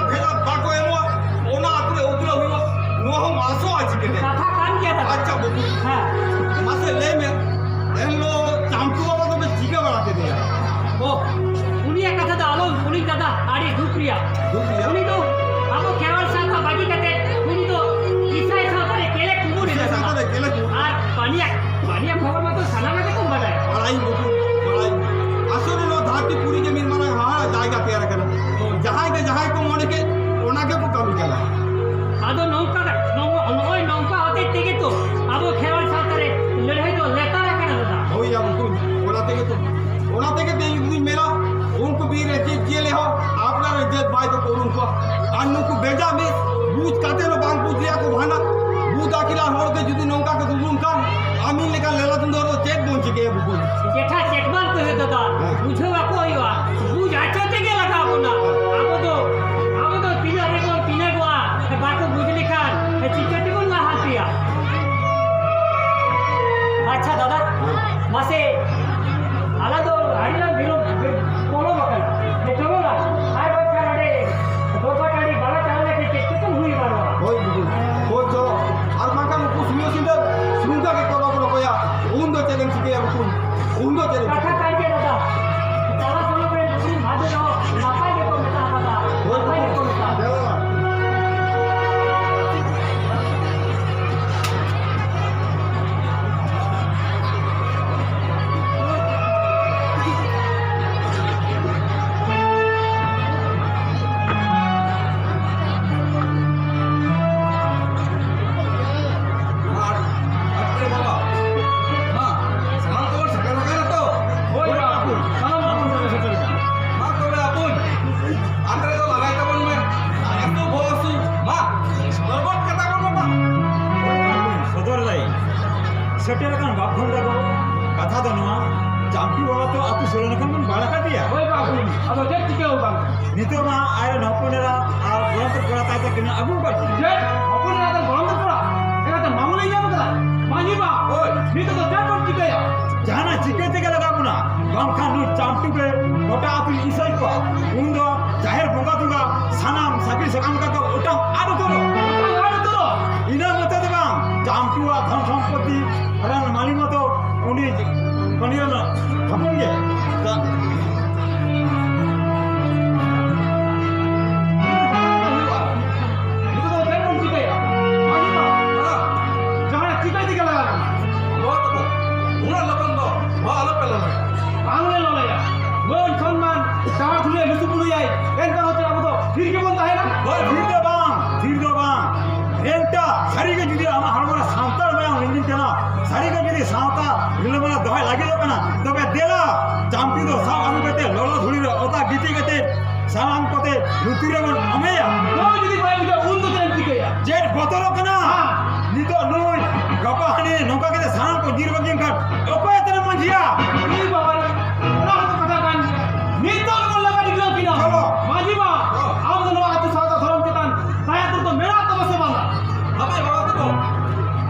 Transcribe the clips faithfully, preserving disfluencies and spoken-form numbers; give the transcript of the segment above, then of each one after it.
ᱵᱷᱮᱫᱟ ᱵᱟᱠᱚ ᱮᱢᱚᱜᱼᱟ, ᱚᱱᱟ ᱟᱹᱛᱩ ᱨᱮ ᱩᱛᱱᱟᱹᱣ ᱦᱩᱭᱩᱜᱼᱟ, ᱱᱚᱣᱟ ᱦᱚᱸ ᱟᱥᱚᱜᱼᱟ ᱪᱤᱠᱟᱹᱛᱮ? ᱠᱟᱛᱷᱟ ᱠᱟᱱ ᱜᱮᱭᱟ ᱫᱟᱫᱟ᱾ ᱟᱪᱪᱷᱟ ᱵᱟᱹᱵᱩ, ᱦᱮᱸ᱾ ᱢᱟᱥᱮ ᱞᱟᱹᱭ ᱢᱮ, ᱮᱱᱦᱤᱞᱳᱜ ᱪᱟᱢᱴᱩ ᱵᱟᱵᱟ ᱫᱚᱯᱮ ᱪᱤᱠᱟᱹ ᱵᱟᱲᱟ ᱠᱮᱫᱮᱭᱟ? ᱳ, ᱩᱱᱤᱭᱟᱜ ᱠᱟᱛᱷᱟ ᱫᱚ ᱟᱞᱚᱢ ᱠᱩᱞᱤᱧ ᱫᱟᱫᱟ, ᱟᱹᱰᱤ ᱫᱩᱠ ᱨᱮᱭᱟᱜ᱾ ᱫᱩᱠ ᱨᱮᱭᱟᱜ? ᱩᱱᱤ ᱫᱚ ᱟᱵᱚ ᱠᱷᱮᱨᱣᱟᱲ ᱥᱟᱶᱛᱟ ᱵᱟᱹᱜᱤ ᱠᱟᱛᱮ ᱩᱱᱤ ᱫᱚ ᱤᱥᱟᱭ ᱥᱟᱶᱛᱟ ᱨᱮ ᱠᱮᱞᱮ ᱠᱩᱢᱩᱴ ᱮᱱᱟ ᱤᱥᱟᱭ ᱫᱟᱫᱟ᱾ ᱥᱟᱶᱛᱟ ᱨᱮ ᱠᱮᱞᱮ ᱠᱩᱢᱩᱴ? ᱟᱨ ᱯᱟᱱᱤᱭᱟ, ᱯᱟᱱᱤᱭᱟ ᱠᱷᱚᱵᱚᱨ ᱢᱟᱛᱚ ᱥᱟᱱᱟᱢ ᱜᱮᱵᱚᱱ ᱵᱟᱰᱟᱭᱟ᱾ ᱵᱟᱲᱟᱭ ᱵᱟᱹᱵᱩ, ᱵᱟᱲᱟᱭ᱾ ᱟᱥᱚᱞ ᱨᱮ ᱱᱚᱣᱟ ᱫᱷᱟᱹᱨᱛᱤ ᱯᱩᱨᱤ ᱜᱮ ᱢᱤᱫ ᱢᱟᱨᱟᱝ ᱦᱟᱦᱟᱲᱟ ᱡᱟᱭᱜᱟ ᱛᱮᱭᱟᱨ ᱟᱠᱟᱱᱟ᱾ ᱡᱟᱦᱟᱸᱭ ᱜᱮ ᱡᱟᱦᱟᱸᱭ ᱠᱚ ᱢᱚᱱᱮ ᱠᱮᱫ, ᱚᱱᱟ ᱜᱮᱠᱚ ᱠᱟᱹᱢᱤ ᱠᱟᱱᱟ᱾ ᱟᱫᱚ ᱱᱚᱝᱠᱟ, ᱱᱚᱜ-, ᱱᱚᱜᱼᱚᱭ ᱱᱚᱝᱠᱟ ᱦᱚᱛᱮᱡ ᱛᱮᱜᱮ ᱛᱚ ᱟᱵᱚ ᱠᱷᱮᱨᱣᱟᱲ ᱥᱟᱶᱛᱟ ᱨᱮ ᱞᱟᱹᱲᱦᱟᱹᱭ ᱫᱚ ᱞᱮᱛᱟᱲ ᱟᱠᱟᱱᱟ ᱫᱟᱫᱟ᱾ ᱦᱳᱭ ᱭᱟ ᱵᱚᱠᱚᱧ, ᱚᱱᱟ ᱛᱮᱜᱮ ᱛᱚ, ᱚᱱᱟ ᱛᱮᱜᱮ ᱛᱚ ᱤᱧ ᱫᱩᱧ ᱢᱮᱱᱟ, ᱩᱱᱠᱩ ᱵᱤᱨ ᱨᱮ ᱡᱤᱵᱽ ᱡᱤᱭᱟᱹᱞᱤ ᱦᱚᱸ ᱟᱯᱱᱟᱨ ᱤᱡᱽᱡᱚᱛ ᱵᱟᱭ ᱫᱚᱠᱚ ᱩᱨᱩᱢ ᱠᱚᱣᱟ᱾ ᱟᱨ ᱱᱩᱠᱩ ᱵᱮᱡᱟᱢᱤᱥ ᱵᱩᱡᱽ ᱠᱟᱛᱮ ᱦᱚᱸ ᱵᱟᱝ ᱵᱩᱡᱽ ᱨᱮᱭᱟᱜ ᱠᱚ ᱵᱟᱦᱟᱱᱟ᱾ ᱵᱩᱡᱽ ᱟᱹᱠᱤᱞᱟᱱ ᱦᱚᱲ ᱜᱮ ᱡᱩᱫᱤ ᱱᱚᱝᱠᱟ ᱠᱚ ᱫᱩᱫᱩᱢ ᱠᱷᱟᱱ, ᱟᱢᱤᱱ ᱞᱮᱠᱟᱱ ᱞᱮᱞᱟ ᱫᱩᱱᱫᱟᱹ ᱦᱚᱲ ᱫᱚ ᱪᱮᱫ ᱵᱚᱱ ᱪᱤᱠᱟᱹᱭᱟ ᱵᱚᱠᱚᱧ? ᱪᱮᱴᱷᱟ ᱪᱮᱫ ᱵᱟᱝ ᱠᱚ ᱦᱩᱭᱩᱜ ᱫᱟᱫᱟ, ᱦᱮᱸ᱾ ᱵᱩᱡᱷᱟᱹᱣ ᱟᱠᱚ ᱦᱩᱭᱩᱜᱼᱟ᱾ ᱵᱩᱡᱽ ᱟᱪᱪᱷᱟ ᱛᱮᱜᱮ ᱞᱟᱜᱟᱣ ᱵᱚᱱᱟ᱾ ᱟᱵᱚ ᱫᱚ, ᱟᱵᱚ ᱫᱚ ᱛᱤᱱᱟᱹᱜ ᱨᱮᱵᱚᱱ ᱛᱤᱱᱟᱹᱜᱚᱜᱼᱟ, ᱵᱟᱠᱚ ᱵᱩᱡᱽ ᱞᱮᱠᱷᱟᱱ ᱪᱤᱠᱟᱹ ᱛᱮᱵᱚᱱ ᱞᱟᱦᱟᱱᱛᱤᱭᱟ? ᱟᱪᱪᱷᱟ ᱫᱟᱫᱟ, ᱢᱟᱥᱮ ᱟᱞᱟᱝ ᱫᱚ ᱟᱹᱰᱤ ᱞᱟᱝ ᱵᱤᱞᱚᱢ, ᱯᱚᱞᱚᱢ ᱟᱠᱟᱱᱟ᱾ ᱪᱚᱞᱚ ᱞᱟᱝ, ᱟᱨ ᱵᱟᱝᱠᱷᱟᱱ ᱚᱸᱰᱮ ᱫᱚᱨᱵᱟᱨ ᱴᱟᱺᱰᱤ ᱵᱟᱝ ᱪᱟᱞᱟᱣ ᱞᱮᱠᱷᱟᱱ ᱪᱮᱫ ᱠᱚᱪᱚᱝ ᱦᱩᱭ ᱮᱢᱟᱱᱚᱜᱼᱟ᱾ ᱦᱳᱭ ᱵᱟᱹᱵᱩ, ᱦᱳᱭ ᱪᱚᱞᱚ᱾ ᱟᱨ ᱵᱟᱝᱠᱷᱟᱱ ᱩᱱᱠᱩ ᱥᱩᱭᱟᱹ ᱥᱤᱸᱫᱟᱹ ᱥᱩᱱᱫᱟ ᱜᱮᱠᱚ ᱨᱚᱜᱽ ᱨᱚᱜᱚᱭᱟ, ᱩᱱ ᱫᱚ ᱪᱮᱫ ᱮᱢ ᱪᱤᱠᱟᱹᱭᱟ ᱵᱟᱹᱵᱩ? ᱩᱱ ᱫᱚ ᱪᱮᱫ ᱮᱢ ᱠᱟᱛᱷᱟ ᱪᱤᱠᱟᱹᱭᱟ? ᱠᱟᱱ ᱜᱮᱭᱟ ᱫᱟᱫᱟ, ᱪᱟᱞᱟᱣ ᱥᱚᱢᱚᱭ ᱨᱮ ᱱᱩᱠᱤᱱ ᱵᱷᱟᱜᱮ ᱫᱚ ᱱᱟᱯᱟᱭ ᱜᱮᱠᱚ ᱢᱮᱛᱟ ᱟᱠᱟᱫᱟ, ᱦᱳᱭ ᱱᱟᱯᱟᱭ ᱵᱟᱹᱵᱩ, ᱜᱮᱠᱚ ᱢᱮᱛᱟ ᱟᱠᱟᱫᱟ᱾ ᱪᱚᱞᱚ᱾ ᱟᱨ, ᱟᱨ ᱪᱮᱫ ᱵᱟᱵᱟ? ᱢᱟ, ᱥᱟᱱᱟᱢ ᱠᱚᱵᱚᱱ ᱥᱮᱴᱮᱨ ᱟᱠᱟᱱᱟ ᱛᱚ? ᱦᱳᱭ ᱵᱟᱵᱟ, ᱥᱟᱱᱟᱢ ᱠᱚᱵᱚᱱ ᱥᱮᱴᱮᱨ ᱟᱠᱟᱱᱟ᱾ ᱢᱟ ᱛᱚᱵᱮ ᱟᱵᱚ ᱟᱛᱨᱮ ᱫᱚ ᱞᱟᱜᱟᱭ ᱛᱟᱵᱚᱱ ᱢᱮ᱾ ᱟᱥᱩ ᱵᱷᱚ ᱟᱥᱩ, ᱢᱟ, ᱥᱚᱨᱵᱚᱛ ᱠᱟᱛᱟ ᱵᱚᱱ ᱵᱟᱵᱟ᱾ ᱥᱚᱫᱚᱨ ᱞᱟᱹᱭ᱾ ᱥᱮᱴᱮᱨ ᱟᱠᱟᱱ ᱵᱟᱯ ᱵᱷᱟᱹᱭ ᱛᱟᱠᱚ, ᱠᱟᱛᱷᱟ ᱫᱚ ᱱᱚᱣᱟ, ᱪᱟᱢᱴᱩ ᱵᱟᱵᱟ ᱛᱚ ᱟᱹᱛᱩ ᱥᱳᱞᱳ ᱟᱱᱟ ᱠᱷᱚᱱ ᱵᱚᱱ ᱵᱟᱲᱟ ᱠᱟᱫᱮᱭᱟ᱾ ᱦᱳᱭ ᱵᱟᱹᱵᱩ, ᱟᱫᱚ ᱪᱮᱫ ᱪᱤᱠᱟᱹ ᱦᱚᱸ ᱵᱟᱝ? ᱱᱤᱛᱚᱜ ᱢᱟ ᱟᱡ ᱨᱮᱱ ᱦᱚᱯᱚᱱ ᱮᱨᱟ ᱟᱨ ᱜᱚᱲᱚᱢ ᱛᱮᱫ ᱠᱚᱲᱟ ᱛᱟᱭ ᱛᱟᱹᱠᱤᱱ ᱟᱹᱜᱩ ᱟᱠᱟᱫ ᱠᱤᱱᱟ᱾ ᱪᱮᱫ? ᱦᱚᱯᱚᱱ ᱮᱨᱟ ᱛᱟᱢ ᱜᱚᱲᱚᱢ ᱛᱮᱫ ᱠᱚᱲᱟ? ᱮᱱᱟᱛᱮ ᱢᱟᱢᱩ ᱞᱮ ᱧᱟᱢ ᱟᱠᱟᱫᱟ᱾ ᱢᱟᱹᱡᱷᱤ ᱵᱟ, ᱦᱳᱭ᱾ ᱱᱤᱛᱚᱜ ᱫᱚ ᱪᱮᱫ ᱵᱚᱱ ᱪᱤᱠᱟᱹᱭᱟ? ᱡᱟᱦᱟᱱᱟᱜ ᱪᱤᱠᱟᱹ ᱛᱮᱜᱮ ᱞᱟᱜᱟᱣ ᱵᱚᱱᱟ, ᱵᱟᱝᱠᱷᱟᱱ ᱱᱩᱭ ᱪᱟᱢᱴᱩ ᱜᱮ ᱜᱚᱴᱟ ᱟᱹᱛᱩᱭ ᱤᱥᱟᱹᱭ ᱠᱚᱣᱟ᱾ ᱩᱱ ᱫᱚ ᱡᱟᱦᱮᱨ ᱵᱚᱸᱜᱟ ᱫᱩᱣᱟᱨ ᱥᱟᱱᱟᱢ ᱦᱳᱭ, ᱛᱷᱤᱨ ᱫᱚ ᱵᱟᱝ, ᱛᱷᱤᱨ ᱫᱚ ᱵᱟᱝ᱾ ᱮᱱᱴᱟ ᱥᱟᱹᱨᱤᱜᱮ ᱡᱩᱫᱤ ᱟᱢᱟᱜ ᱦᱚᱲᱢᱚ ᱨᱮ ᱥᱟᱱᱛᱟᱲ ᱢᱟᱭᱟᱢ ᱞᱤᱸᱜᱤᱱ ᱠᱟᱱᱟ, ᱥᱟᱹᱨᱤᱜᱮ ᱡᱩᱫᱤ ᱥᱟᱶᱛᱟ ᱨᱤᱞᱟᱹᱢᱟᱞᱟ ᱫᱚᱦᱚᱭ ᱞᱟᱹᱜᱤᱫᱚᱜ ᱠᱟᱱᱟ, ᱛᱚᱵᱮ ᱫᱮᱞᱟ, ᱪᱟᱢᱯᱤ ᱫᱚ ᱥᱟᱵ ᱟᱹᱜᱩ ᱠᱟᱛᱮ, ᱞᱚᱞᱚ ᱫᱷᱩᱲᱤ ᱨᱮ ᱚᱛᱟ ᱜᱤᱛᱤᱡ ᱠᱟᱛᱮ, ᱥᱟᱱᱟᱢ ᱠᱚᱛᱮ ᱞᱩᱛᱩᱨ ᱨᱮᱵᱚᱱ ᱚᱢᱮᱭᱟ᱾ ᱱᱚᱣᱟ ᱡᱩᱫᱤ ᱵᱟᱭ ᱵᱩᱡᱷᱟᱹᱣᱟ, ᱩᱱ ᱫᱚ ᱪᱮᱫ ᱮᱢ ᱪᱤᱠᱟᱹᱭᱟ? ᱪᱮᱫ ᱵᱚᱛᱚᱨᱚᱜ ᱠᱟᱱᱟ? ᱦᱮᱸ᱾ ᱱᱤᱛᱚᱜ ᱱᱩᱭ, ᱜᱟᱯᱟ ᱦᱟᱹᱱᱤ, ᱱᱚᱝᱠᱟ ᱠᱟᱛᱮ ᱥᱟᱱᱟᱢ ᱠᱚ ᱧᱤᱨ ᱵᱟᱹᱜᱤᱭᱮᱱ ᱠᱷᱟᱱ ᱚᱠᱚᱭ ᱟᱛᱮ ᱢᱟᱹᱡᱷᱤᱭᱟ? ᱮᱭ ᱵᱟᱵᱟ ᱨᱮ, ᱚᱱᱟ ᱦᱚᱸᱛᱚ ᱠᱟᱛᱷᱟ ᱠᱟᱱ ᱜᱮᱭᱟ᱾ ᱱᱤᱛᱚᱜ ᱜᱮᱵᱚᱱ ᱞᱟᱜᱟ ᱰᱤᱜᱽᱞᱟᱹᱣ ᱠᱤᱱᱟ᱾ ᱪᱚᱞᱚ᱾ ᱢᱟᱹᱡᱷᱤ ᱵᱟ, ᱦᱚᱸ᱾ ᱟᱢ ᱫᱚ ᱱᱚᱣᱟ ᱟᱹᱛᱩ ᱥᱟᱶᱛᱟ ᱫᱷᱚᱨᱚᱢ ᱪᱮᱛᱟᱱ ᱫᱟᱭᱟ ᱫᱩᱞᱟᱹᱲ ᱫᱚ ᱢᱮᱱᱟᱜ ᱛᱟᱢᱟ ᱥᱮ ᱵᱟᱝᱟ? ᱦᱟᱯᱮ ᱵᱟᱵᱟ ᱛᱟᱠᱚ,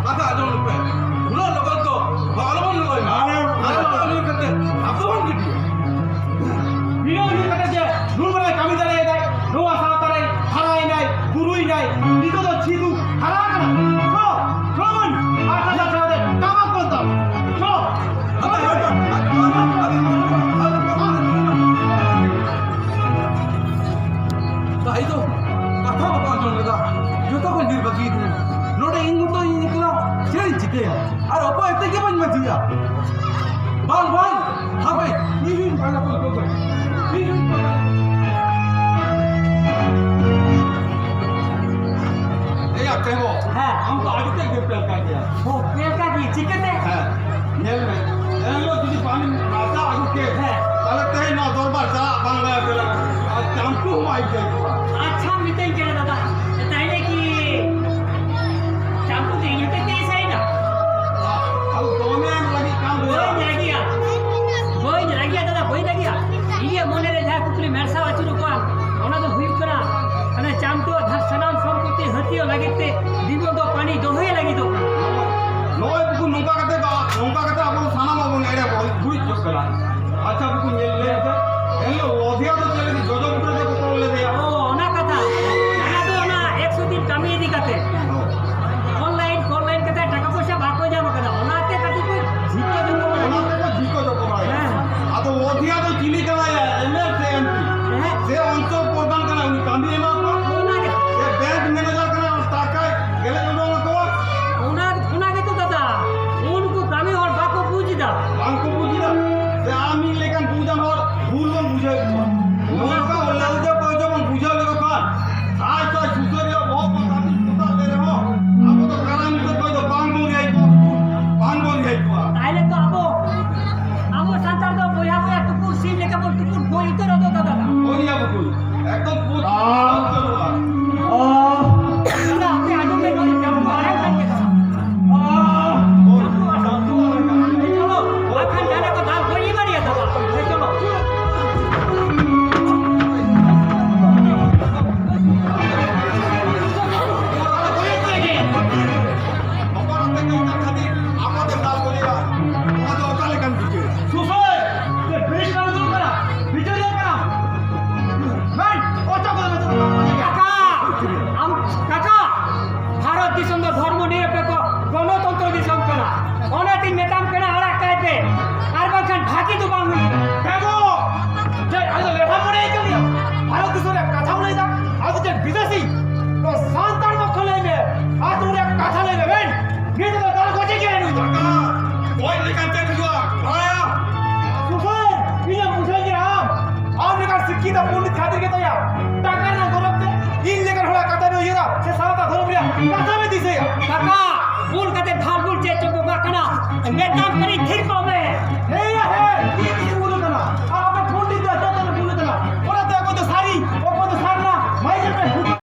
ᱠᱟᱛᱷᱟ ᱟᱸᱡᱚᱢ ᱞᱮᱯᱮ᱾ ᱩᱱᱟᱹᱜ ᱞᱚᱜᱚᱱ ᱫᱚ ᱟᱞᱚᱵᱚᱱ ᱞᱚᱜᱚᱭ ᱢᱟ᱾ ᱟᱞᱮ ᱟᱞᱮ ᱫᱚ ᱞᱟᱹᱭ ᱠᱟᱛᱮ ᱟᱵᱚ ᱫᱚᱵᱚᱱ ᱜᱤᱰᱤᱭᱟ᱾ ᱵᱤᱱᱟᱹ ᱩᱭᱦᱟᱹᱨ ᱠᱟᱛᱮ ᱡᱮ ᱱᱩᱱ ᱢᱟᱨᱟᱝ ᱠᱟᱹᱢᱤ ᱫᱟᱲᱮᱭᱟᱫᱟᱭ, ᱱᱚᱣᱟ ᱥᱟᱶᱛᱟ ᱨᱮ ᱦᱟᱨᱟᱭᱮᱱᱟᱭ, ᱵᱩᱨᱩᱭᱮᱱᱟᱭ, ᱱᱤᱛᱚᱜ ᱫᱚ ᱪᱷᱤᱫᱩ ᱦᱟᱨᱟ ᱟᱠᱟᱱᱟ᱾ ᱪᱚᱞᱚ, ᱪᱚᱞᱚ ᱵᱚᱱ, ᱟᱨ ᱠᱟᱛᱷᱟ ᱥᱟᱶᱛᱮ ᱴᱟᱢᱟᱠ ᱵᱚᱱ ᱫᱟᱢ᱾ ᱪᱚᱞᱚ, ᱪᱚᱞᱚ᱾ ᱫᱟᱹᱭ ᱫᱚ ᱠᱟᱛᱷᱟ ᱵᱟᱠᱚ ᱟᱸᱡᱚᱢ ᱞᱮᱫᱟ, ᱡᱚᱛᱚ ᱠᱚ ᱧᱤᱨ ᱵᱟᱹᱜᱤᱭᱮᱫᱤᱧᱟ᱾ ᱱᱚᱰᱮ ᱤᱧ ᱢᱚᱛᱚ ᱤᱧ ᱮᱠᱞᱟ ᱪᱮᱫ ᱤᱧ ᱪᱤᱠᱟᱹᱭᱟ? ᱟᱨ ᱚᱠᱚᱭ ᱟᱛᱮ ᱜᱮ ᱵᱟᱹᱧ ᱢᱟᱹᱡᱷᱤᱭᱟ᱾ ᱵᱟᱝ, ᱵᱟᱝ, ᱦᱟᱯᱮ, ᱤᱧ ᱦᱚᱸᱧ ᱯᱟᱸᱡᱟ ᱠᱚ ᱞᱮᱠᱚ ᱜᱮ᱾ ᱤᱧ ᱦᱚᱸᱧ ᱯᱟᱸᱡᱟ ᱠᱚ᱾ ᱮᱭᱟ, ᱛᱮᱸᱜᱚ᱾ ᱦᱮᱸ᱾ ᱟᱢ ᱫᱚ ᱟᱹᱰᱤ ᱛᱮᱫ ᱜᱮ ᱯᱮᱞᱠᱟ ᱜᱮᱭᱟ᱾ ᱚ, ᱯᱮᱞᱠᱟ ᱜᱮ, ᱪᱤᱠᱟᱹᱛᱮ? ᱦᱮᱸ, ᱧᱮᱞ ᱢᱮ, ᱮᱱᱦᱤᱞᱳᱜ ᱡᱩᱫᱤ ᱵᱟᱝ ᱮᱢ ᱨᱟᱪᱟ ᱟᱹᱜᱩ ᱠᱮᱫ, ᱦᱮᱸ᱾ ᱛᱟᱦᱞᱮ ᱛᱮᱦᱮᱧ ᱱᱚᱣᱟ ᱫᱚᱨᱵᱟᱨ ᱪᱟᱞᱟᱜ ᱵᱟᱝ ᱞᱟᱜᱟᱣ ᱠᱮᱫᱟ᱾ ᱟᱨ ᱪᱟᱢᱯᱩ ᱦᱚᱸ ᱵᱟᱭ ᱟᱹᱭᱠᱟᱹᱣ ᱠᱚᱣᱟ᱾ ᱟᱪᱪᱷᱟ, ᱢᱤᱛᱟᱹᱧ ᱠᱟᱱᱟ ᱫᱟᱫᱟ, ᱛᱟᱦᱞᱮ ᱠᱤ ᱪᱟᱢᱯᱩ ᱫᱚ ᱤᱧ ᱦᱚᱛᱮᱡ ᱛᱮ ᱤᱥᱟᱹᱭᱮᱱᱟ? ᱟᱫᱚ ᱫᱚᱢᱮ ᱞᱟᱹᱜᱤᱫ ᱠᱟᱱ ᱫᱚ᱾ ᱵᱟᱹᱧ ᱨᱟᱹᱜᱤᱜᱼᱟ, ᱵᱟᱹᱧ ᱨᱟᱹᱜᱤᱜᱼᱟ ᱫᱟᱫᱟ, ᱵᱟᱹᱧ ᱨᱟᱹᱜᱤᱜᱼᱟ᱾ ᱤᱧᱟᱹᱜ ᱢᱚᱱᱮ ᱨᱮ ᱡᱟᱦᱟᱸ ᱠᱩᱠᱞᱤ ᱢᱮᱨᱥᱟᱣ ᱟᱹᱪᱩᱨᱚᱜ ᱠᱟᱱ, ᱚᱱᱟ ᱫᱚ ᱦᱩᱭᱩᱜ ᱠᱟᱱᱟ, ᱚᱱᱟ ᱪᱟᱢᱯᱩ ᱟᱜ ᱥᱟᱱᱟᱢ ᱥᱚᱢᱯᱚᱛᱤ ᱦᱟᱹᱛᱭᱟᱹᱣ ᱞᱟᱹᱜᱤᱫ ᱛᱮ ᱵᱤᱢᱚᱞ ᱫᱚ ᱯᱟᱹᱱᱤ ᱫᱚᱦᱚᱭ ᱞᱟᱹᱜᱤᱫᱚᱜ ᱠᱟᱱᱟ᱾ ᱱᱚᱜᱼᱚᱭ ᱵᱟᱹᱵᱩ, ᱱᱚᱝᱠᱟ ᱠᱟᱛᱮ ᱫᱚ, ᱱᱚᱝᱠᱟ ᱠᱟᱛᱮ ᱟᱵᱚ ᱥᱟᱱᱟᱢ ᱵᱚᱱ ᱮᱲᱮ ᱵᱚᱱ ᱵᱟᱹᱲᱤᱡ ᱪᱚᱜ ᱠᱟᱱᱟ᱾ ᱟᱪᱪᱷᱟ ᱵᱟᱹᱵᱩ, ᱧᱮᱞ ᱞᱮ ᱥᱮ, ᱮᱱᱦᱤᱞᱳᱜ ᱚᱫᱷᱤᱭᱟ ᱫᱚ ᱪᱮᱫ ᱞᱟᱹᱜᱤᱫ ᱡᱚᱡᱚ ᱵᱩᱴᱟᱹ ᱨᱮ ᱵᱚᱛᱚᱨ ᱞᱮᱫᱮᱭᱟ? ᱚ, ᱚᱱᱟ ᱠᱟᱛᱷᱟ᱾ ᱡᱟᱦᱟᱸ ᱫᱚ ᱚᱱᱟ ᱮᱠᱥᱚ ᱫᱤᱱ ᱠᱟᱹᱢᱤ ᱤᱫᱤ ᱠᱟᱛᱮ, online, online ᱠᱟᱛᱮ ᱴᱟᱠᱟ ᱯᱚᱭᱥᱟ ᱵᱟᱠᱚ ᱧᱟᱢ ᱠᱟᱫᱟ, ᱚᱱᱟᱛᱮ ᱠᱟᱹᱴᱤᱡ ᱠᱚ ᱡᱷᱤᱠᱚ ᱡᱷᱚᱠᱚ ᱵᱟᱲᱟᱭ᱾ ᱚᱱᱟ ᱛᱮᱠᱚ ᱡᱷᱤᱠᱚ ᱡᱷᱚᱠᱚ ᱵᱟᱲᱟᱭ᱾ ᱦᱮᱸ᱾ ᱟᱫᱚ ᱚᱫᱷᱤᱭᱟ ᱫᱚ ᱪᱤᱞᱤ ᱠᱟᱱᱟᱭ? MLA ᱥᱮ MP? ᱦᱮᱸ᱾ ᱥᱮ ᱚᱧᱪᱚᱞ ᱯᱨᱚᱫᱷᱟᱱ ᱠᱟᱱᱟᱭ, ᱩᱱᱤ ᱠᱟᱹᱢᱤ ᱮᱢᱟ ᱠᱚᱣᱟ? ᱚᱱᱟ ᱜᱮ᱾ ᱥᱮ bank manager ᱠᱟᱱᱟᱭ, ᱴᱟᱠᱟᱭ ᱠᱟᱛᱷᱟ ᱢᱮ ᱫᱤᱥᱟᱹᱭᱟ᱾ ᱠᱟᱠᱟ, ᱵᱩᱞ ᱠᱟᱛᱮ ᱯᱷᱟᱞᱜᱩᱱ ᱪᱮᱫ ᱪᱚ ᱵᱚᱸᱜᱟ ᱠᱟᱱᱟ᱾ ᱢᱮᱛᱟᱢ ᱠᱟᱹᱱᱟᱹᱧ